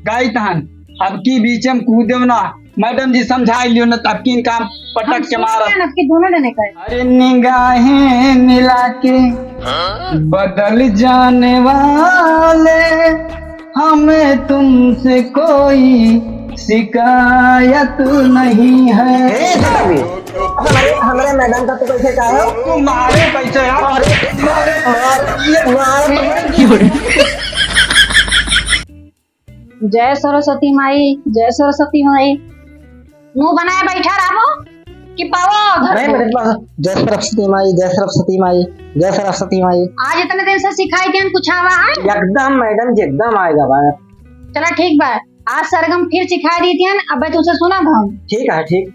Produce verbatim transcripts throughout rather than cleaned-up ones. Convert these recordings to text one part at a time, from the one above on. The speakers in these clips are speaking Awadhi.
गाइत हन, अब की बीचे में कूदेव ना, मैडम जी समझाइ लियो ना, तब की इनका पटक के मारब। ना, कि दोनों जने का है। अरे निगाहें मिला के बदल जाने वाले, हमें तुमसे कोई शिकायत नहीं है। ए, तेरा भी। हमरे, हमरे मैडम का तू कैसे कहे? तू मारे कैसे यार? अरे, मारे, मार, मार, मार। जय सरस्वती माई, जय सरस्वती माई। मुंह बनाए बैठा रहो कि पाओ घर नहीं, को? मैडम, बस जय सरस्वती माई, जय सरस्वती माई, जय सरस्वती माई। आज इतने दिन से सिखाई दियन, कुछ आवा है? एकदम मैडम जी, एकदम आएगा बात। चला ठीक बा, आज सरगम फिर सिखाई दी दियन, अब तुमसे सुना हम। ठीक है, ठीक।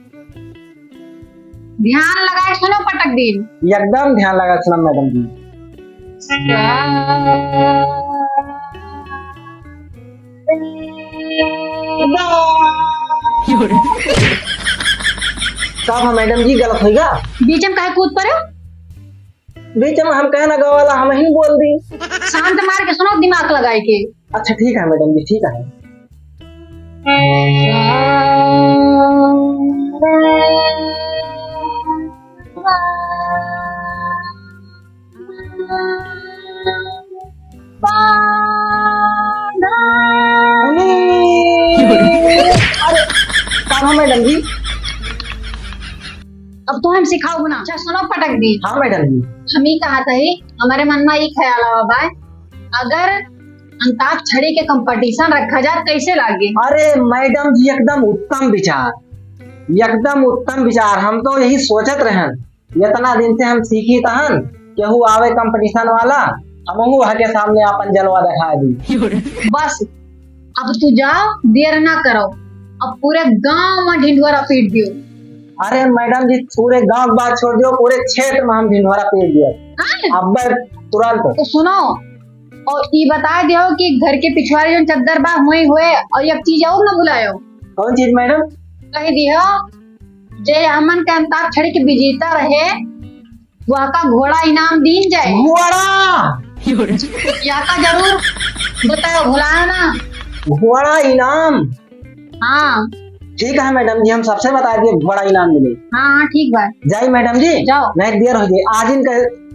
ध्यान लगाए सुनो पटक दिन। एकदम ध्यान लगाए सुनो मैडम जी। का भा मैडम जी, गलत होइगा? बीच में काहे कूद पड़े? बीच में हम कहे ना गवाला, हम ही बोल दी। शांत मार के सुनो, दिमाग लगाए के। अच्छा ठीक है मैडम जी, ठीक है। अरे, का भा मैडम जी? अब तो हम सिखाओ ना। अच्छा सुनो पटक दी। हाँ मैडम जी। हम ही कहा था ही, हमारे मन में ई ख्याल आवा बा, अगर अंताक्षरी के competition रखा जात, कैसे लागे? अरे मैडम जी, एकदम उत्तम विचार, एकदम उत्तम विचार। हम तो यही सोचत रहन, इतना दिन से हम सीखी तहन, केहू आवे competition वाला, हमहू वह के सामने अपन जलवा दिखा दी। बस, अब तू जाओ, देर ना करो, अब पूरे गांव में ढिंढोरा पीट दियो। अरे मैडम जी, पूरे गांव की बात छोड़ दियो, पूरे क्षेत्र में हम ढिंढोरा पीट दियो। हाँ? अब तुरंत। तो सुनो, और ई बता दियो कि घर के पिछवाड़े जो चद्दर बा, हुए हुए, और एक चीज और ना भुलायो। कौन चीज मैडम? कह दियो, जे हमन के अंताक्षरी के विजेता रहे, वह का घोड़ा इनाम दीन जाए। घोड़ा? या का जरूर बताओ, भुलायो ना। घोड़ा इनाम? हाँ। ठीक है मैडम जी, हम सबसे बता दिए घोड़ा इनाम मिले। हाँ, हाँ, ठीक बा। जाई मैडम जी? जाओ। नहीं देर हो जाए, आज इनका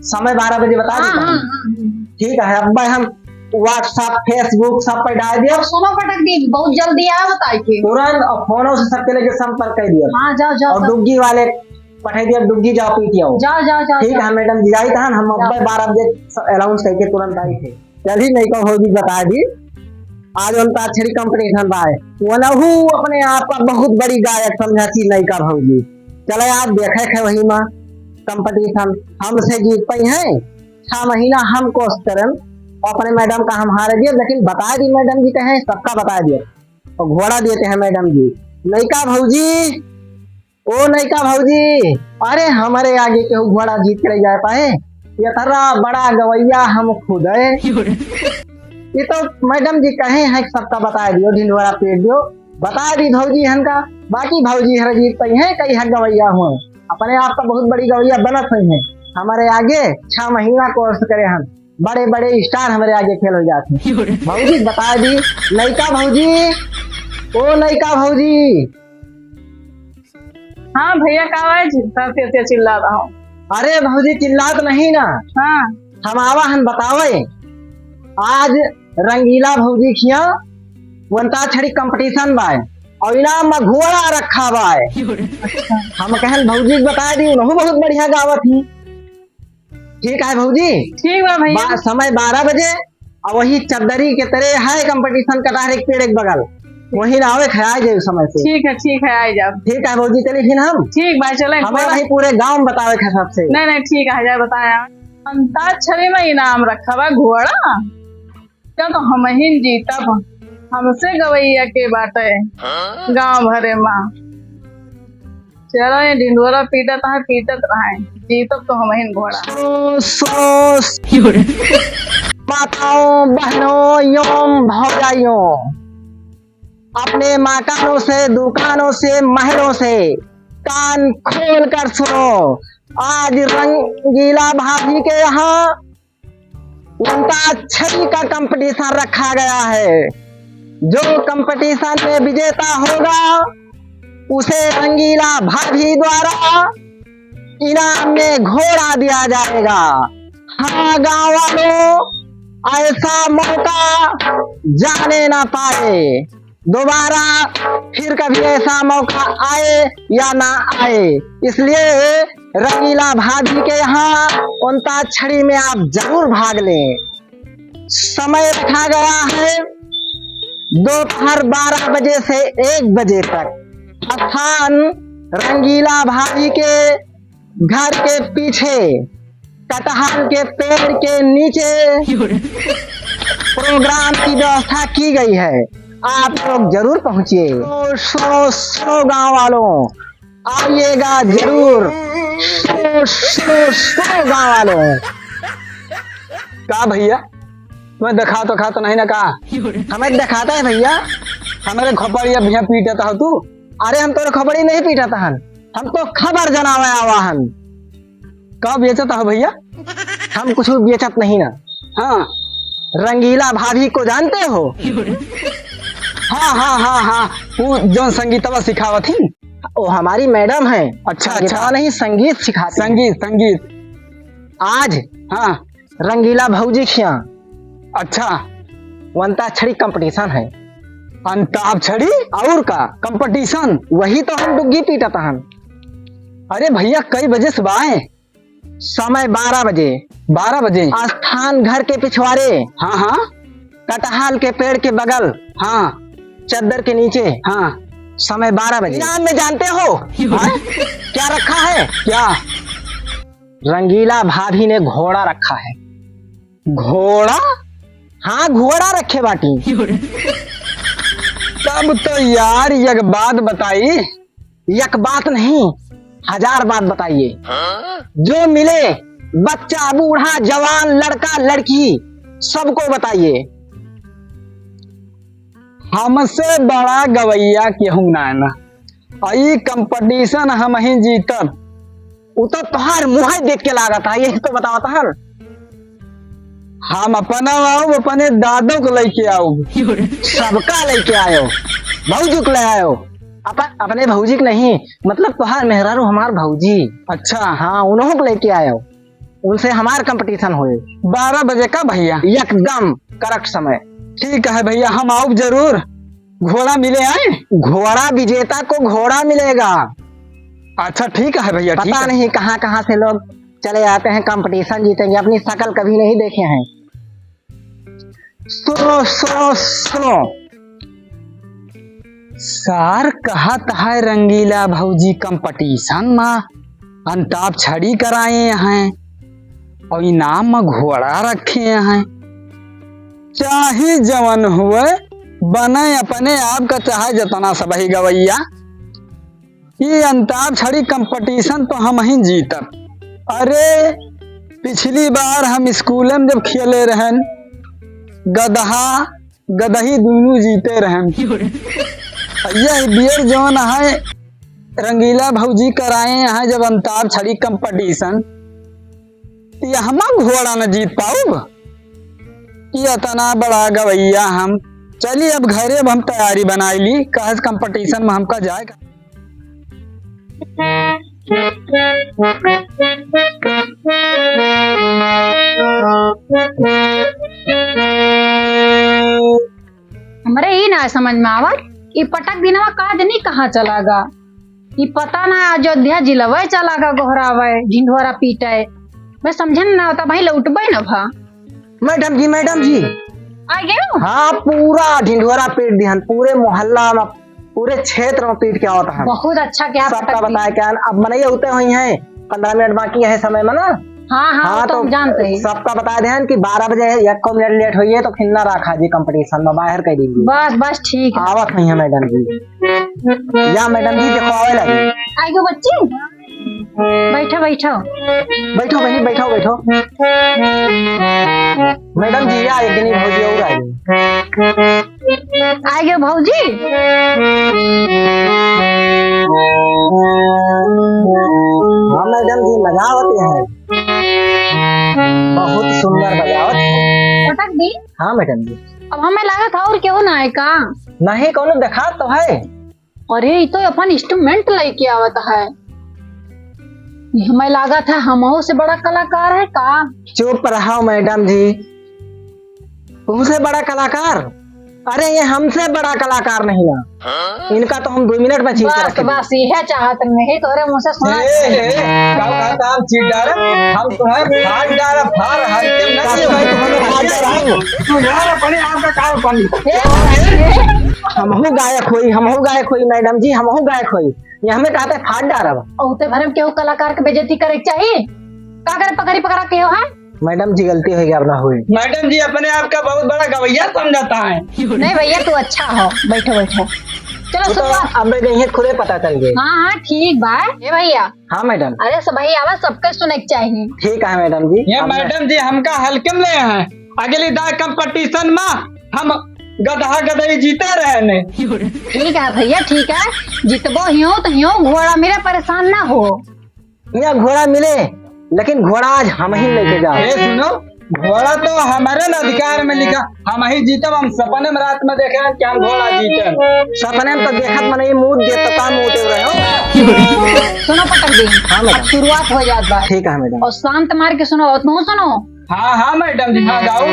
समय बारह बजे बता हाँ, देता हाँ, हूँ। हाँ, हाँ। ठीक है, अब भाई हम WhatsApp, Facebook सब पर डाल दिया। अब सुनो पटक दी, बहुत जल्दी आया बताई के। तुरंत अब फोनों से सबके लेके संपर्क कर दिया। हाँ, जाओ, जाओ, और जाओ। डुग्गी वाले पठाई दिया, डुग्गी जाओ पीट आओ। जाओ, जाओ, जाओ, ठीक जाओ। है मैडम जी, जाई तहन हम जाओ। अब बारह बजे announce करके तुरंत आई थे। चली नैका भौजी बता दी, आज अंताक्षरी competition बा, वनहू अपने आप का बहुत बड़ी गायक समझा थी नैका भौजी। चले आज देखे थे वही में competition, हमसे जीत पाई हैं। छह महीना हम कोशिश करन, अपने मैडम का हम हारे दिए, लेकिन बता दी मैडम जी कहे सबका बता दिए, और घोड़ा देते हैं मैडम जी। नैका भौजी, ओ नैका भौजी, अरे हमरे आगे केहू घोड़ा जीत के ले जाए पाए, इतना बड़ा गवैया हम खुद है। ये तो मैडम जी कहे हैं कि सबका बता दियो, ढिंढोरा पीट दियो, बता दी भौजी हन का, बाकी भौजी हर जीत पाई हैं, कई हक गवैया हुए, अपने आप का बहुत बड़ी गवैया बनत हुई हैं। हमारे आगे छह महीना course करे हन, बड़े बड़े star हमारे आगे फेल हो जाते हैं। भौजी बता दी, नैका भौजी, ओ नैका भौजी, हाँ भैया, का आवाज? तब फिर से चिल्ला रहा हूँ। अरे भौजी, चिल्लात नहीं ना। हाँ। हम आवा हन बतावे। आज रंगीला भौजी खिया अंताक्षरी competition बाय और इनाम में घोड़ा रखा बाय। अच्छा। हम कहन भौजी के बता दी, उनहू बहुत बढ़िया गावत ही। ठीक है भौजी? ठीक बा भैया। बा-, समय बारह बजे, और वही चद्दरी के तरे है competition, कटहर एक पेड़ एक बगल, वही ना आवे, खाया जाए उस समय से। ठीक है, ठीक है, आ जाओ। ठीक है भौजी, चली फिर हम। ठीक बा, चले। हमें वही पूरे गांव में बतावे के सबसे। नहीं, नहीं, ठीक है, आ जाए, बताया। अंताक्षरी में इनाम रखा बा घोड़ा, क्या तो हम ही जीतब, हमसे गवैया के बाटे गांव भरे में। चलो, ये ढिंढोरा पीटत है, पीटत रहे, जीतब तो हमहिन घोड़ा। सो, सो, माताओं, बहनों, एवं भौजाइयों, अपने मकानों से, दुकानों से, महलों से कान खोल कर सुनो। आज रंगीला भाभी के यहाँ अंताक्षरी का competition रखा गया है। जो कंपटीशन में विजेता होगा, उसे रंगीला भाभी द्वारा इनाम में घोड़ा दिया जाएगा। हाँ गांव वालों, ऐसा मौका जाने ना पाए, दोबारा फिर कभी ऐसा मौका आए या ना आए, इसलिए रंगीला भाभी के यहाँ अंताक्षरी में आप जरूर भाग लें। समय रखा गया है दोपहर बारह बजे से एक बजे तक। स्थान रंगीला भाभी के घर के पीछे कटहल के पेड़ के नीचे प्रोग्राम की व्यवस्था की गई है, आप लोग जरूर पहुंचिए। सुनो, सुनो, सुनो गांव वालों, आइएगा जरूर। सुनो, सुनो, सुनो गांव वालों। का भैया, तुम्हें दिखा तो, खा तो नहीं ना का? हमें दिखाता है भैया, हमारे खोपड़िया भैया पीटता हो तू। अरे हम तोरे खोपड़ी नहीं पीटत हन, हम तो खबर जनावे आवा हन। का बेचत हो भैया? हम कुछ बेचत नहीं ना। हाँ। रंगीला भाभी को जानते हो? हाँ, हाँ, हाँ, हाँ, वो जौन संगीतवा सिखावत ही। वो हमारी मैडम है। अच्छा, संगीतवा अच्छा। नहीं, संगीत सिखाती है। संगीत, संगीत। आज हाँ। रंगीला भौजी खिया। अच्छा। अंताक्षरी कंपटीशन है। अंताक्षरी? और का? कंपटीशन? वही तो हम डुग्गी पीटत हन। अरे भैया, कई बजे से बाए? समय बारह बजे। बारह बजे? स्थान घर के पिछवारे। हाँ, हाँ। कटहल के पेड़ के बगल। हाँ। चद्दर के नीचे। हाँ। समय बारह बजे। इनाम में जानते हो? हाँ? क्या रखा है? क्या? रंगीला भाभी ने घोड़ा रखा है। घोड़ा? हाँ, घोड़ा रखे बाटी। तब तो यार, एक बात बताई। एक बात नहीं, हजार बात बताइए। जो मिले, बच्चा, बूढ़ा, जवान, लड़का, लड़की, सबको बताइए। हमसे बड़ा गवैया केहू ना है ना। और ई कंपटीशन हम ही जीतब। उ तो तोहार मुँह देख के लागत है, यही तो बतावत हन। हम अपना आउब, अपने दादो को लेके आउब। सबका लेके आयो, भौजी को ले आयो। अपन, अपने भौजी के नहीं, मतलब तोहार मेहरारू हमार भौजी। अच्छा। हाँ, उन्हों को लेके आयो, उनसे हमार कंपटीशन होए। बारह बजे का भैया? एकदम करेक्ट समय। ठीक है भैया, हम आउब जरूर। घोड़ा मिले आए? घोड़ा विजेता को घोड़ा मिलेगा। अच्छा, ठीक है भैया, ठीक पता है। नहीं कहाँ कहाँ से लोग चले आते हैं, कंपटीशन जीतेंगे, अपनी शकल कभी नहीं देखे हैं। सुनो, सुनो, सुनो। सार कहत है रंगीला भौजी कंपटीशन मा अंताक्षरी कराए हैं और इनाम मा घोड़ा रखे हैं। चाहे जवन हुए, बने अपने आप का, चाहे जतना सबही गवैया। ई अंताक्षरी कंपटीशन तो हम ही जीतब। अरे, पिछली बार हम स्कूल में जब खेले रहन, गदहा, गदही दुनू जीते रहन। यह बियर जौन है, रंगीला भौजी कराए हैं जब अंताक्षरी कंपटीशन, ये हमा घोड़ा न जीत पाउब। ये इतना बड़ा गवैया हम। चली अब घरे, अब हम तैयारी बनाई ली, काहे से कंपटीशन में हमका जाए। हमरे ई ना समझ में आवत, ई पटक दिनवा का जनी कहाँ चला गा? ई पता ना अयोध्या जिलवे चला गा गोहरावे, ढिंढोरा पीटे। मैं समझन ना होता भाई, लौटबे ना भा। मैडम जी, मैडम जी। आ गयो? हाँ, पूरा ढिंढोरा पीट दिहन, पूरे मोहल्ला में, पूरे क्षेत्र में पीट के आवत हन। बहुत अच्छा क्या सबका पटक दी। बताए क्या, अब मनई उते हुई हैं, पन्द्रह मिनट बाकी है समय में ना। हाँ, हाँ, हाँ, वो तो तो हम जानते हैं। सबका बता देहन कि बारह बजे एक मिनट लेट हुई है तो फिर ना रखा जी कंपटीशन में, बाहर कर देंगे। बस, बस, ठीक है। आवत हुई है मैडम जी। या मैडम जी, देखो आवे लगी। आ गयो बच्ची। बैठो, बैठो। बैठो बहनी, बैठो, बैठो। मैडम जी, या एक जनी भौजी और आई। आ गयो भौजी। हाँ मैडम जी, बजावत है। बहुत सुंदर बजावत। पटक दी। हाँ मैडम जी। अब हमें लागत है और केहू ना है का? नहीं, कौनो देखात तो है। अरे, ई तो अपन instrument लेके आवत है। ई हमें लागत है हमहू से बड़ा कलाकार है का? चुप रहो मैडम जी, तुमसे बड़ा कलाकार? अरे, ये हमसे बड़ा कलाकार नहीं है। इनका तो हम दो मिनट में चीर के बस, रख देंगे। बस, यह चाहत नहीं, तोहरे मुंह से सुना। ए, ए, का कहता हम चीर डालब? हम तुम्हें फाड़ डालब, फाड़, हल्के में ना का लियो। भाई, तुम्हें फाड़ डालब? तू यार अपने आप का काहे पानी? ए, ए, हमहू गायक होई, हमहू गायक होई, मैडम जी, हमहू गायक होई। ये हमें कहते फाड़ डालब। औते भरे में केहू कलाकार के बेइज्जती करे के चाही? का करे पकड़ी पकड़ा केहू है? मैडम जी, गलती हो गया, अब ना हुई। मैडम जी अपने आप का बहुत बड़ा गवैया समझता है। नहीं भैया, तू अच्छा हो, बैठो, बैठो। चलो, वो तो सुनो। अब मैं गई है, खुदे पता चल गई। हाँ, हाँ, ठीक बा। ए भैया। हाँ मैडम। अरे सब भाई आवाज सबके सुने के चाहिए। ठीक है मैडम जी। ये अब मैं मैडम जी हमका हल्के में ले हैं, अगली दार competition में हम गदहा गदही जीते रहे ने। ठीक है भैया, ठीक है, जीतबो हियो तो हियो, घोड़ा मेरा परेशान ना हो। यहाँ घोड़ा मिले, लेकिन घोड़ा आज हम ही लेके जाओ। ए, सुनो, घोड़ा तो हमारे न अधिकार में लिखा, हम ही जीतब। हम सपने में रात में देखे हैं कि हम घोड़ा जीते। सपने में तो देखत मनई मूत दे, तो का मूत रहे हो? सुनो पटक दी, हाँ, मैडम। अब शुरुआत हो जात बा। ठीक है, मैडम। और शांत मार के सुनो, और तू सुनो। हाँ, हाँ, मैडम जी, हाँ, गाओ।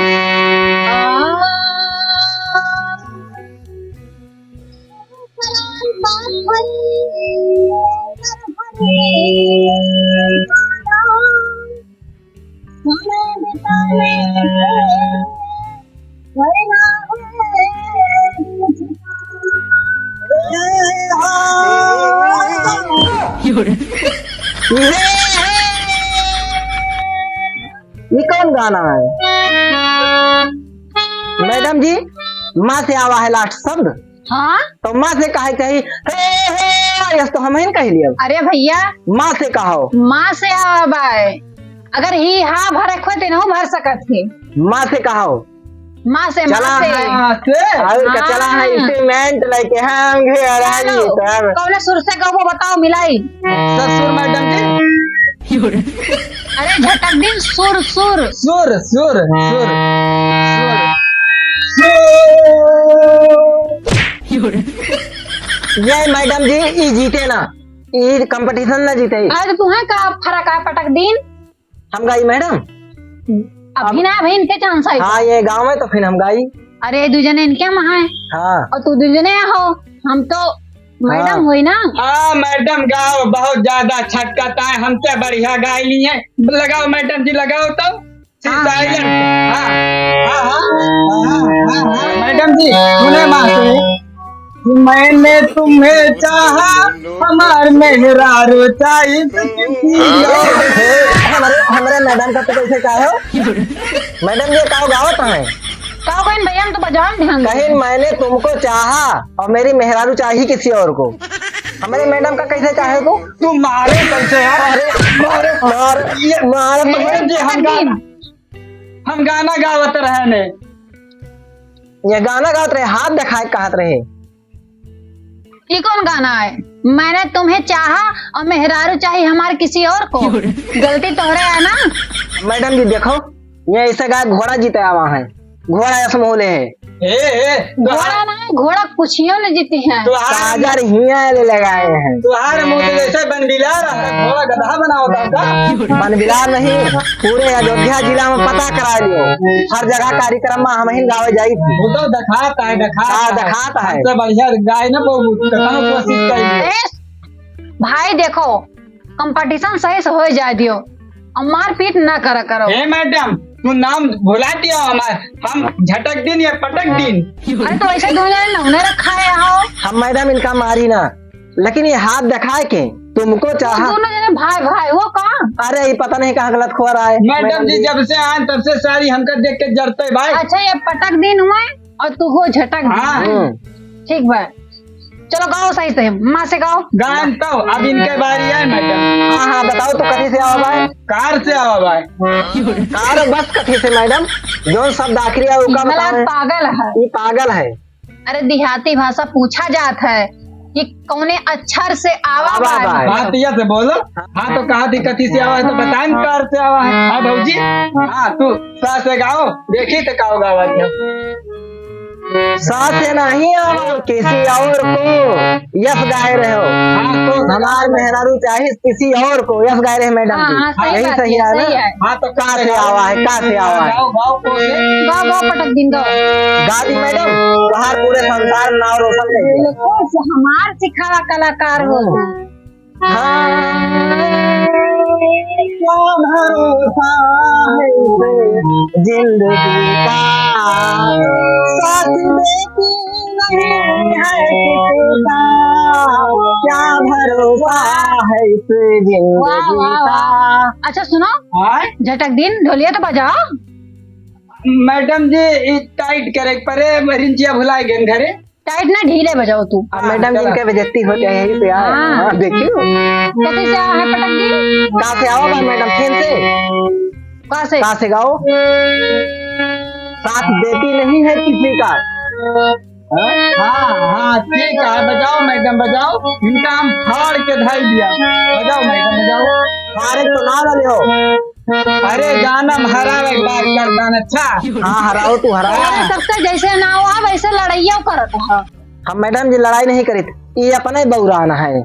ये कौन गाना है? मैडम जी, माँ से आवा है last शब्द। हाँ? तो माँ से कहे चाहिए, "हे, हे, यस तो हम ही कह लिया।" अरे भैया। माँ से कहो। माँ से आवा बाय। अगर ही हाँ भरे खोते न भर सकत थे। माँ से कहो। माँ से, चला माँ से। है। माँ से। और का चला है, हाँ। Instrument लेके हम घेरा चलो, जी तब। कौन सुर से गाओ बताओ, मिलाई। ससुर मैडम जी। अरे झटक दिन सुर, सुर। सुर, सुर, सुर, सुर, सुर। ये मैडम जी, ई जीते ना, ई competition ना जीते। अरे तो तुम्हें का फर्क है पटक दिन? हम गाई मैडम। अभी अब ना, अभी इनके chance आई। हाँ, ये गाँव में तो फिर हम गाई। अरे दू जने इनके वहाँ है। हाँ। और तू दू जने हो, हम तो मैडम हाँ। हुई ना। हाँ मैडम, गाओ, बहुत ज्यादा छटकता है, हमसे बढ़िया गाय ली है। लगाओ मैडम जी, लगाओ तो। हाँ। Silent। हाँ। हाँ, हाँ। हाँ, हाँ, हाँ। मैडम जी, सुने माँ से। मैंने तुम्हें चाहा, हमार मेहरारू चाहिए। हे, हमरे, हमरे मैडम का तो कैसे चाहो? मैडम, ये काव गावत हैं? काव कहिन भैया, हम तो बजान ध्यान दे। कहिन, "मैंने तुमको चाहा और मेरी मेहरारू चाही किसी और को।" हमरे मैडम का कैसे चाहे तू? तू मारे कैसे यार? अरे, मारे, मार, ये मार, मैडम जी, हम गाना, हम गाना गावत रहे ने। ये गाना गावत रहे, हाथ दिखाए कहत रहे। ये कौन गाना है? मैंने तुम्हें चाहा और मेहरारू चाही हमार किसी और को। गलती तोहरे है ना। मैडम जी देखो, ये ऐसे गाय घोड़ा जीते आवा है, घोड़ा ऐसे मोहले है। ए, ए, घोड़ा ना है, घोड़ा कुछियो न जीती है। काजर हिया ले लगाए हैं। तुहार मुंह तो जैसे बनबिलार है, घोड़ा गधा बनाओ दादा। बनबिलार नहीं, पूरे अयोध्या जिला में पता करा लियो, हर जगह कार्यक्रम में हम ही गावे जाई थी। वो तो दिखाता है, दिखाता हाँ, है। दिखाता है। सबसे बढ़िया गाय ना, वो कतनो कोशिश करी। ए, भाई देखो, competition सही से हो जाए दियो, और मारपीट ना करा करो। हे मैडम, तू नाम भुला दियो हमार, हम झटक दिन या पटक दिन। अरे तो ऐसे दो जने नमूने रखा है हो। हम मैडम इनका मारी ना, लेकिन ये हाथ दिखाए के तुमको चाहा। दोनों जने भाई भाई हो का? अरे ये पता नहीं कहाँ गलत खबर आए। मैडम जी, जब से आए तब से सारी हमका देख के जरते भाई। अच्छा ये पटक दिन हुए और तू हो झटक दिन। हाँ। हम्म। ठीक बा, चलो गाओ सही से, माँ से गाओ। गान तो अब इनके बारी है मैडम। हाँ, हाँ, बताओ तो कथी से आवा बाय? कार से आवा बाय। कार बस कथी से मैडम? जौन शब्द आखिरी है, ओका मतलब बताओ। पागल है। ये पागल है। अरे देहाती भाषा पूछा जात है, कि कौने अक्षर से आवा आवा बा। बा। हाँ, तो ये से बोलो। हाँ, तो कहा थी कथी से आवा है, तो बताएं कार से आवा है। हाँ, भौजी? हाँ, तू सा से गाओ, देखी तो का गावा है। सा से नहीं आवा, किसी और को यस गाए रहे हो। हाँ, तो हमार मेहरारू चाहिस किसी और को, यस गाए रहे मैडम हाँ, जी। हाँ, सही यही बात सही है, है ना? सही है। हाँ, तो का से आवा है, का से आवा है? गाओ, गाओ, कौन से? गाओ, गाओ, पटक दिन गाओ। गा दी मैडम, तोहार पूरे संसार नाव रोशन कर दिया। देखो, से हमार सिखावा कलाकार हो। हाँ। हाँ, क्या भरोसा है इस जिंदगी का, साथ में नहीं है किसी का, क्या भरोसा है इस जिंदगी वाह, वाह, का। वाह। अच्छा सुनो, हाँ? झटक दिन ढोलिया तो बजाओ। मैडम जी, ई टाइट करे के परे, रिंचिया भुलाए गए घरे। टाइट ना, ढीले बजाओ तू। अब हाँ, मैडम चला। इनके बेइज्जती होते हैं यही पे यार। हाँ। हाँ, देखियो। कैसे से आवा है पटक दिन? का से आवा बा मैडम, फिर से? का से? का से गाओ? साथ देती नहीं है किसी का। हाँ, हाँ, ठीक है, बजाओ मैडम, बजाओ। इनका हम फाड़ के धाई दिया। बजाओ मैडम, बजाओ। फाड़े तो ना वाले हो। अरे, गाना में हरावे के बात करता न, अच्छा। हाँ, हराओ, तू हराओ। अरे, सबसे जैसे ना हो, वैसे लड़ाइयों करत है। हम मैडम जी लड़ाई नहीं करित, ये अपने बौरान है।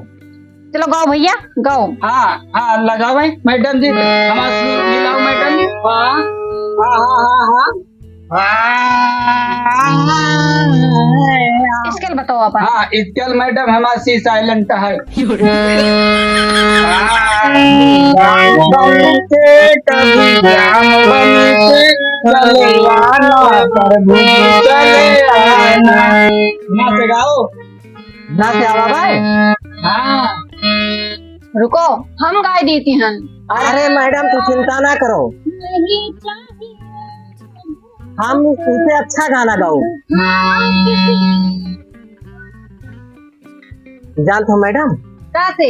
चलो गाओ भैया, गाओ। हाँ, हाँ, लगावे मैडम जी, हमारे सुर मिलाओ मैडम जी। हाँ, हाँ, हाँ, हाँ, हाँ। स्केल बताओ अपन। हाँ, स्केल मैडम हमार सी साइलेंट है। बन के कभी जाम बन के चले आना, प्रभु जी चले आना। ना से गाओ। ना से आवा भाई। हाँ। रुको, हम गाय देती हन। अरे मैडम, तू चिंता ना करो। हम तुमसे अच्छा गाना गाओ। जानत हो मैडम? का से?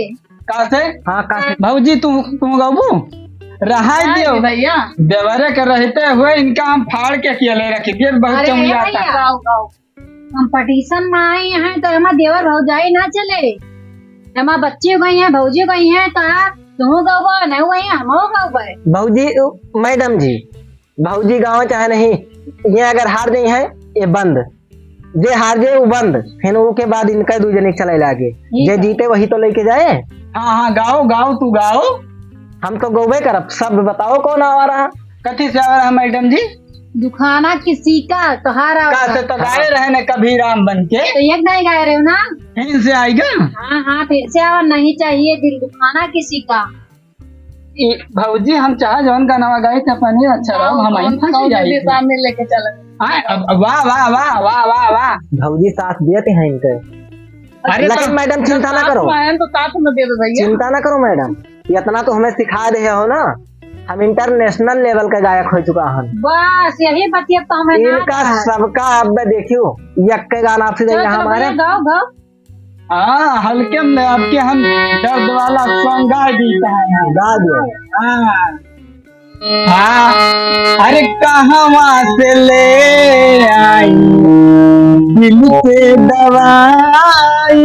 का से? हाँ, का से? भौजी, तू, तू गाबू? रहाई हाँ दियो। जी भैया। देवरे के रहते हुए इनका हम फाड़ के अकेले रख दिए, बहुत अरे चौनिया भैया। था। गाओ, गाओ। Competition में आए हैं तो हमार देवर भौजाई ना चले, हमार बच्ची गई हैं, भौजी गई हैं, तो आप तुहू गउबा, नहीं गई हैं, हमहू गउबे। भौजी, मैडम जी, भौजी गावे चाहे नहीं, ये अगर हार गई हैं, ये बंद। जे हार जाए, वो बंद। फिर ओके बाद इनका दू जने के चले लागे। ठीक जे है। जीते, वही तो लेके जाए। हाँ, हाँ, गाओ, गाओ, तू गाओ। हम तो गउबे करब, शब्द बताओ, कौन आवा रहा? कथी से आवा रहा, मैडम जी? दुखाना किसी का, तोहार आवा का रहा। से तो गाए रहे ने कभी राम बन के। तो एक नहीं गाए रहे हो ना? फिर से आएगा? हाँ, हाँ, फिर से आवा, नहीं चाहिए दिल दुखाना किसी का। ई, भौजी, हम चाहे जौन गाना गाई, तो अपने अच्छा रहो, हाँ, हम कौन, फंस कौन जाई। दिशा में लेके चले? हाँ, अब, अब वाह, वाह, वाह। भौजी साथ देते हैं इनके। अरे, लेकिन तो मैडम, चिंता ना करो। साथ में आए तो साथ में दे दो भैया। चिंता ना करो मैडम, इतना तो हमें सिखा दे हो ना, हम international level का गायक हो चुका हन। बस, यही बतिया तो हमें ना इनका पता है। सबका अब देखियो, यक्के गाना आपसे चलो, जाइए चलो हमारे। भैया, गाओ, गाओ। हाँ, हल्के में आपके हम दर्द वाला song गा देता है। गा दो। हाँ। हाँ, अरे कहवा से ले आई दिल के दवाई,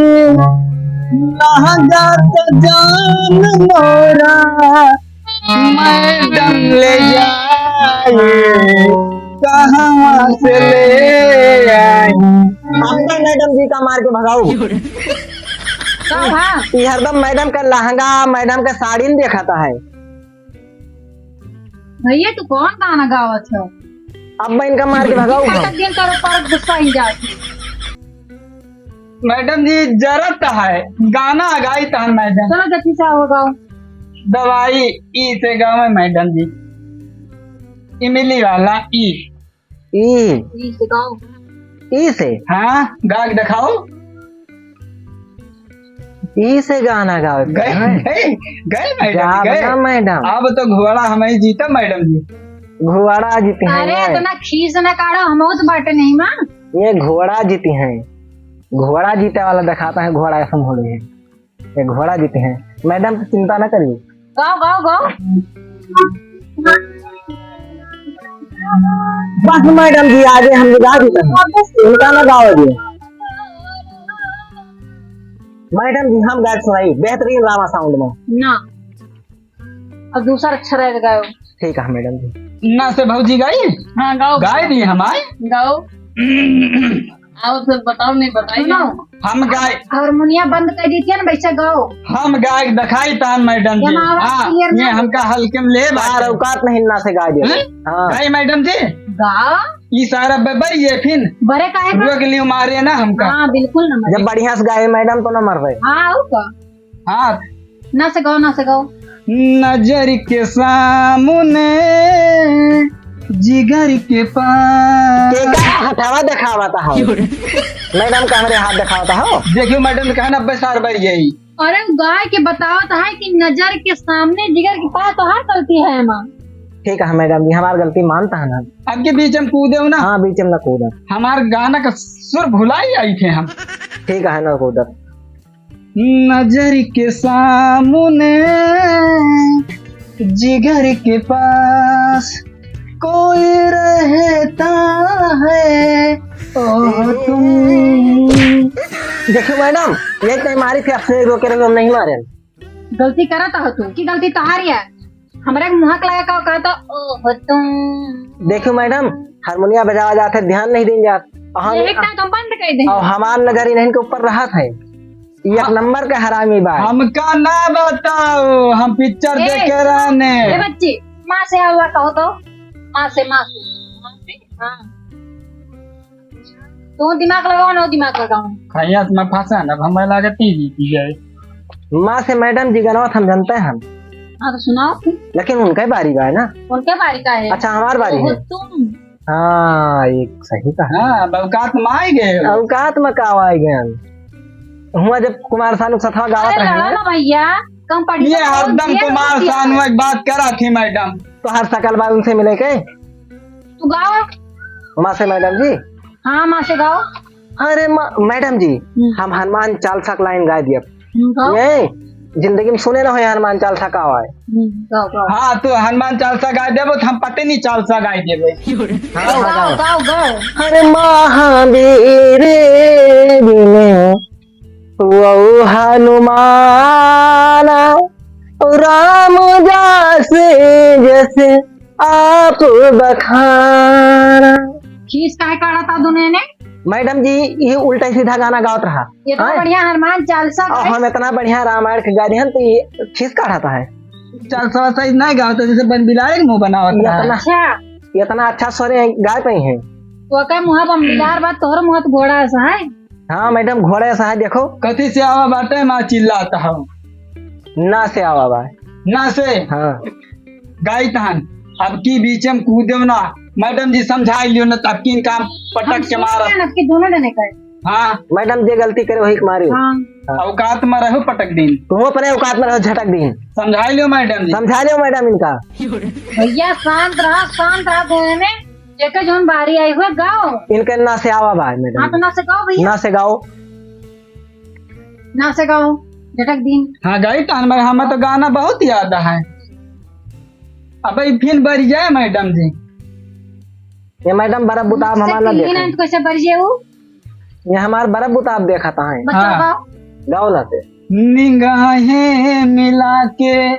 लहंगा तो जान मोरा मैडम ले जाए, कहवा से ले आई। अपने मैडम जी का मार के भगाओ। का भा? ये हरदम मैडम का लहंगा, मैडम का साड़ी न देखाता है। भैया, तू कौन गाना गावत हो? अब मैं इनका मार के भगाऊंगा। पटक दिया करो, पर गुस्सा ही जाए। मैडम जी, जरत है, गाना गाई तहन मैडम। चलो, जल्दी से आओ, गाओ। दवाई ई से गावे मैडम जी, इमली वाला ई। ई। ई से गाओ। ई से? हाँ, गा के दिखाओ। ई से गाना गावे के गए, हैं? गए, गए मैडम, गाओ गए। ना मैडम। अब तो घोड़ा हम ही जीता मैडम जी। घोड़ा जीते हैं अरे, गए। इतना खीस ना काढ़ो, हम तो बाटे नहीं माँ। ये घोड़ा जीते हैं, घोड़ा जीते वाला दिखाता है, घोड़ा ऐसा घोड़े है, ये घोड़ा जीते हैं। मैडम तो चिंता ना करिए। गाओ, गाओ, गाओ। बस मैडम जी, आगे हम गा देते हैं, चिंता ना गाओ जी। मैडम जी, हम गायब सुनाई, बेहतरीन रामा साउंड में। ना, अब दूसरा अक्षर है, गाओ। ठीक है मैडम जी। ना से भौजी गाई? हाँ, गाओ। गाय दी हमारे? गाओ। आओ, फिर बताओ, नहीं बताइए। सुनो। हम गाय हारमोनिया बंद कर दी थी ना, वैसे गाओ। हम गाय दिखाई तान मैडम जी। ये हमारा हाँ, clear ये ना हमका हल्के में ले बात बार है। औकात नहीं ना से गाय दे। हैं? हाँ। गाई मैडम जी? गा। ई सारा बबर ये फिन बरे काहे का? बुआ के लिए मारे ना हमका। हाँ, बिल्कुल ना मरे। जब बढ़िया से गाए मैडम तो ना मर रहे। हाँ, और का? हाँ। ना से गाओ, ना से गाओ। नजर के सामने, जिगर के पास। के का हथवा देखावता हो? मैडम का हमरे हाथ देखावता हो? देखियो मैडम, कहा नब्बे साल बढ़ गई। अरे गाय के बतावत है कि नजर के सामने, जिगर के पास तो हर गलती है माँ। ठीक है मैडम जी, हमार गलती मानता है ना। अब के बीच में कूदे हो ना? हाँ, बीच में ना कूदा। हमार गाना का सुर भुलाई आई थे हम। ठीक है ना कूदा। नजर के सामने, जिगर के पास कोई रहता है, ओ तुम। देखियो मैडम, ये तो मारी थी, आपसे रोके रहे, हम नहीं मारे। गलती करत हो तू, की गलती तोहारी है? हमरे के मुहक लगा का कहता, "ओह तुम।" देखियो मैडम, हारमोनिया बजावा जात है, ध्यान नहीं दीन जात। हम यही टाइम हम बंद कर दे। और हमार नजर इन्हन के ऊपर रहत है, एक हाँ। नंबर के हरामी बा। हमका ना बताओ, हम पिक्चर ए, देखे रहने। ए बच्ची, माँ से हुआ कहो तो, माँ से, माँ से, माँ से, हाँ। तू दिमाग लगाओ ना, दिमाग लगाओ। खैया से मैं फंसा ना, अब हमें लगे टीवी की जाए। माँ से मैडम जी गनवा हम जानते हैं। हाँ, तो सुनाओ फिर। लेकिन उनका ही बारी बा है ना। उनके बारी का है? अच्छा, हमार बारी ओहो, है। तुम। हाँ, एक सही कहा। हाँ, अब औकात में आए गए। औकात में का आए गए? हुआ जब कुमार सानू सथवा गावत अरे रहे लड़ा ना। ना भैया, competition ये बहुत हरदम तेज कुमार होती है। सानू एक बात करा थी मैडम। तो हर सकल बार उनसे मिले के? तू गाओ। माँ से मैडम जी। हाँ, माँ से गाओ। अरे मा-, मैडम जी, हम्म। हम हनुमान चालीसा के लाइन गाय दिया। हम्म, गाओ। ये जिंदगी में सुने ना हो हनुमान चालीसा का आवा है। हम्म, गाओ, गाओ। हाँ, तो हनुमान चालीसा गाय देबो, तो हम पते नहीं चालीसा गाय देबे। हाँ, गाओ, हाँ, गाओ, गाओ। गाओ, गाओ। अरे महावीर विनय वो हनुमान, राम जस जस आप बखाना। खीस काहे काढ़ा था दुनिया ने? मैडम जी, ये उल्टा सीधा गाना गावत रहा। इतना हाँ? बढ़िया हनुमान चालीसा और गाए। हम इतना बढ़िया रामायण के गा दिहन, तो ये खीस काढ़ा था है। चालीसा सही नहीं गावत, जैसे बन बिलाड़े के मुंह बनावत रहा। इतना, अच्छा। इतना अच्छा स्वर है, गा पाई है। तो का मुंह बन बिलार बात, तोहर मुंह तो घोड़ा ऐसा है। हाँ मैडम, घोड़ा ऐसा है, देखो। कथी से आवा बाटे, माँ चिल्लाता हूँ। ना से आवा बा। ना से? हाँ। गाई तहन, अब की बीच में कूदे ना, मैडम जी समझाई लियो ना, तब की इनका पटक हम के मारा। सुन लेना कि दोनों जने का है। हाँ। मैडम जे गलती करे वही के मारे। हाँ। हाँ। औकात में रहो पटक दिन। तुम अपने औकात में रहो झटक दिन। समझाई लियो मैडम जी। समझा लियो मैडम इनका। भैया शांत रहा, शांत रहा दोनों ने। जेकर जौन बारी आई हुए गाओ। इनके ना से आवा बा मैडम। हाँ, तो ना से गाओ भैया। ना से गाओ। ना से गाओ, झटक दिन। हाँ, गाई तान मगर हमें तो गाना बहुत याद है। अब ई फिर बरि जाए मैडम जी। ये मैडम बड़ा बुताब हमार ना देखे। कैसे बरि जाए वो? ये हमार बड़ा बुताब देखता है। बच्चा हाँ। गाओ। गाओ ना से। निगाहें मिला के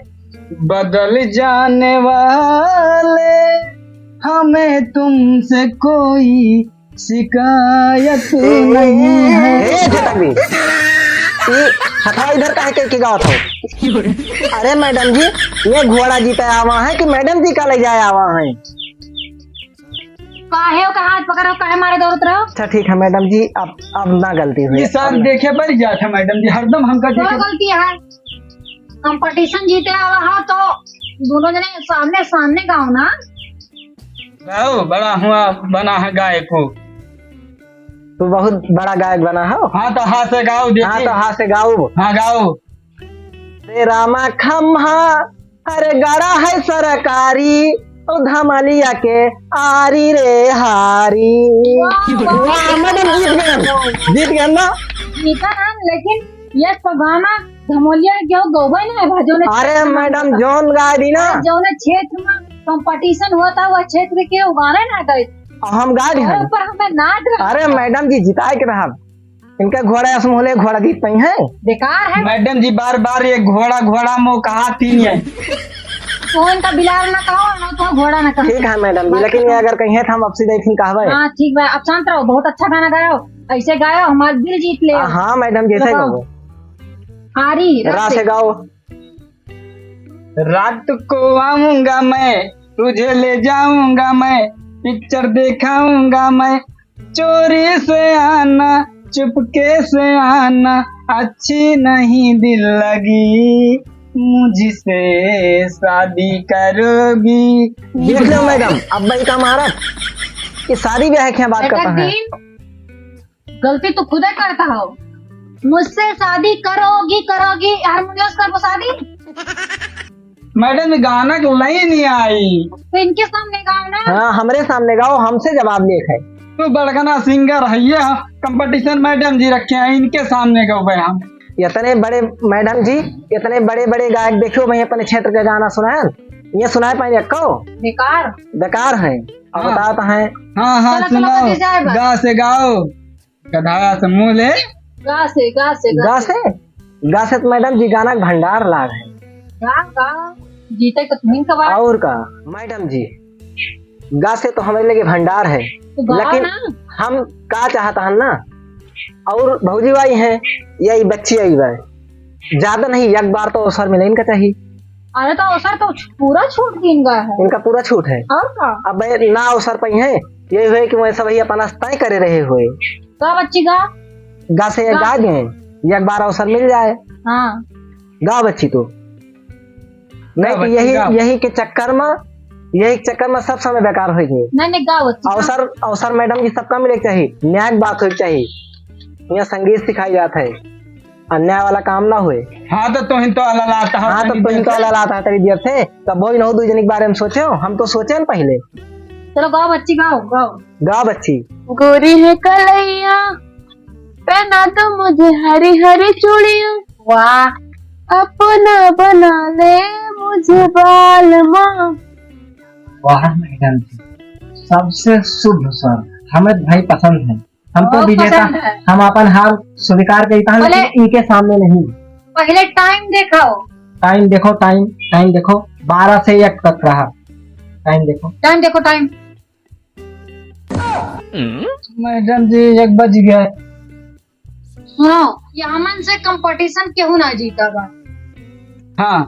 बदल जाने वाले, हमें तुमसे कोई शिकायत नहीं है। ए, झटक दी। ई हथवा इधर काहे के, के गावत हो? अरे मैडम जी, ये घोड़ा जीते आवा है कि मैडम जी का ले जाए आवा है? काहे ओकर हाथ पकड़ो, काहे मारे दौड़त रहो? अच्छा ठीक है मैडम जी, अब, अब ना गलती हुई। ये सब देखे पर जात है मैडम जी, हरदम हमका तोर देखे। गलती है, competition जीते आवा है तो दोनों जने सामने सामने गाओ ना। गाओ, बड़ा हुआ बना है गायक हो। तू बहुत बड़ा गायक बना हो। हाँ तो हाँ से गाओ, देखी। हाँ तो हाँ से गाओ। हाँ गाओ। रे रामा खम्हा, अरे गड़ा है सरकारी, ओ धमलिया के आरी रे हारी। वाह, वाह। वाह, मैडम जीत गए, जीत गए ना। जीता ना, लेकिन ये तो गाना धमलिया के हो गौबे ना है भाजो ने। अरे मैडम, जौन गाय दी ना। जौन क्षेत्र में competition होता, वह क्षेत्र के उगाने ना गए। हम गाय दी और हम। ऊपर हमें नाच रहा। अरे मैडम जी, जिताए के रहा। इनका घोड़ा अस मुँह ले घोड़ा जीत पइहैं। बेकार है। मैडम जी बार बार ये घोड़ा घोड़ा मो कहा थी ये। तो इनका बिलार ना कहो, ना तो घोड़ा ना कहो। ठीक है मैडम जी, लेकिन ये अगर कहिहैं तो हम अब सीधे फिर कहबे। हाँ ठीक बा, अब शांत रहो, बहुत अच्छा गाना गायो, ऐसे गायो हमार दिल जीत ले। हाँ मैडम जी, ऐसे गाओ। हारी रा से गाओ। रात को आऊंगा मैं, तुझे ले जाऊंगा मैं, पिक्चर दिखाऊंगा मैं। चोरी से आना, चुपके से आना, अच्छी नहीं दिल लगी, मुझसे शादी करोगी। देख लो मैडम, अब भाई का मारत कि शादी ब्याह के बात करता है। गलती तू खुदे करता हो। मुझसे शादी करोगी, करोगी, हारमोनियस करबो शादी। मैडम, गाना के लाइन ही आई। तो इनके सामने गाओ ना। हाँ, हमरे सामने गाओ, हमसे जवाब लेत है। तू बड़गना सिंगर है, ये कंपटीशन मैडम जी रखे हैं, इनके सामने गाओ भाई हम। इतने बड़े मैडम जी, इतने बड़े बड़े गायक देखियो भाई, अपने क्षेत्र के गाना सुनाए, ये सुनाए पाए को? बेकार। बेकार है। अब हाँ। बताओ तो है। हाँ, हाँ, चलो, चलो, सुनाओ। बजे जाए बा। गा से गाओ। गधा से मुँह ले। गा से, गा से, गा गा से। से? गा से तो मैडम जी गाना के भंडार लाग है। गा, गा। जीते तो तुम कबाड़। और का मैडम जी, गा से तो हमारे लगे भंडार है, तो गाओ लेकिन ना। हम का चाहता है ना, और भौजी भाई हैं, यही बच्ची आई बा, ज्यादा नहीं, एक बार तो अवसर मिले इनका चाहिए। अरे तो अवसर तो पूरा छूट दिन का है। इनका पूरा छूट है। और का? अब ना अवसर पाई है, यही हुए कि वैसा वही अपना तय करे रहे हुए। का बच्ची का? गा से गा। गा गए, एक बार अवसर मिल जाए। हाँ। गा बच्ची तो। नहीं गा तो बच्ची, यही, गा। यही के चक्कर में, यही के चक्कर में सब समय बेकार हो गए। नहीं, नहीं, गा बच्ची, गा। अवसर, अवसर मैडम जी सबका मिले के चाहिए, न्याय की बात होए के चाहिए, यहाँ संगीत सिखाई जात है। अन्याय वाला काम ना होए। हाँ, तो तोहिन तो अललात है, हाँ, तो तोहिन तो अललात है तेरी देर से। तब वही नौ दू जने के बारे में सोचे हो, हम तो सोचे न पहले। चलो गाओ बच्ची, गाओ, गाओ। गाओ बच्ची। गोरी है कलैया, पहना दो मुझे हरी हरी चूड़ियाँ। वाह। अपना बना ले मुझे बालमा। वाह मैडम जी, सबसे शुभ स्वर, हमें भाई पसंद है। हमको बहुत विजेता, पसंद है। हम अपन हार स्वीकार करता है, बोले, लेकिन इनके सामने नहीं। पहले टाइम देखाओ। टाइम देखो, टाइम, टाइम देखो, बारह से एक तक रहा। टाइम देखो। टाइम देखो, टाइम। मैडम जी, एक बज गया। सुनो, ये हमन से कंपटीशन केहू ना जीता बा। हाँ।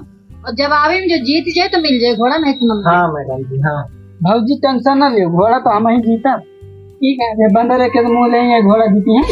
और जब आवे में जो जीत जाए तो मिल जाए घोड़ा, नहीं तो ना मिले। हाँ मैडम जी, हाँ। भौजी टेंशन ना लियो, घोड़ा तो हम ही जीता। ठीक है। ये बंदर के मुँह ले, ये घोड़ा जीती है।